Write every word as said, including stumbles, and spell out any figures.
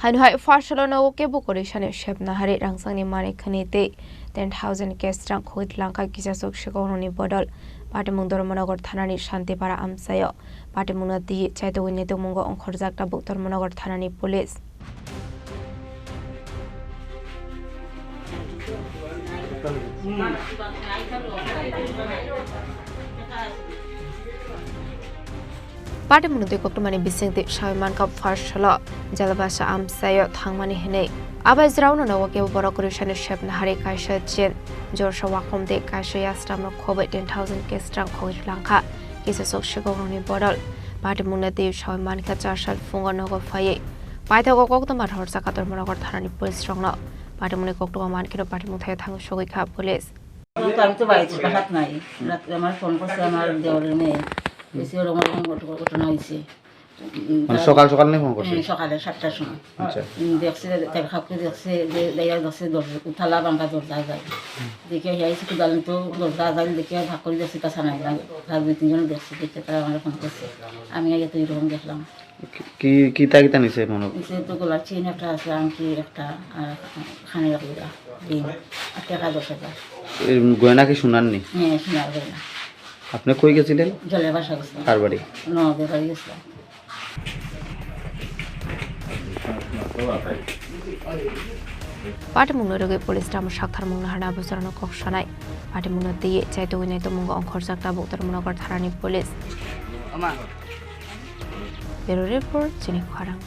Haino hai first salo nogo kebo kwrwi sani sep nahari rangchakni manwi khwnwi tei ten thousand cash rang khogwi tlangkha kisaswk sikongrokni bodol. Patimung Dharmanagar thanani Shantipara amchaio. Patimungno twi chaitugwi naitukmungo ongkhorjak tabuk Dharmanagar thanani police. Patimungno twi koktwmani bisingtwi sawi mankha first salo Jalabasa amchaio thangmani hwnwi. Abai jwraono nogo kebo borok kwrwi sani sep nahari kaisa jean, jorsa wakom tei kaisa yastamno khobwi ten thousand cash rang khogwi tlangkha. Kisaswk sikongrokni bodol. Patimungno twi sawi mankha char sal phungo nogo phaiwi. Paithago koktwma rohorjak Dharmanagar thanani police rokno. Patimungni koktwma mankheno patimung thaio thangwi sogwi kha police. তো আমি তো বাড়িতে বাসাত নাই। রাত্রে আমার ফোন করছে আমার দেওরের মেয়ে। এসে ওরকম ওরকম ঘট-, ঘটনা হয়েছে। উম, মানে তার সকাল সকাল নিয়ে ফোন করছে? হ্যাঁ, সকালে সাতটার সময়। আচ্ছা। উম, দেখছে, তার কাকু দেখছে, যে যাইয়া দেখছে দরজা, তালা ভাঙা দরজা যায়। দেখে হে আইছে কোদাল তো দরজা যায়, দেখে ভাগ করে দেখছে কাছা নাই, নাই। তার দুই তিনজন দেখছে, দেখে তারা আমার ফোন করছে। আমি আগে তো এরকম দেখলাম। কি, কি, কিতা কিতা নিছে মনে হয়? নিচে তো গলার চেইন একটা আছে, আংটি একটা, আর কানের একটা রিং, আর টাকা দশ হাজার। এই গয়না কি সোনার নি? হ্যাঁ, সোনার গয়না। আপনি কই গেছিলেন? জলে বাসা গেছিলাম। কার বাড়ি? নদীর বাড়ি গেছিলাম। Patimungno rwgwi police tamo saktharmung naharnai abo jorano kok sanai. Patimungno twiwi chaitugwi naitukmungo ongkhorjak tabuk Dharmanagar thanani police. Bureau report, chini khorang.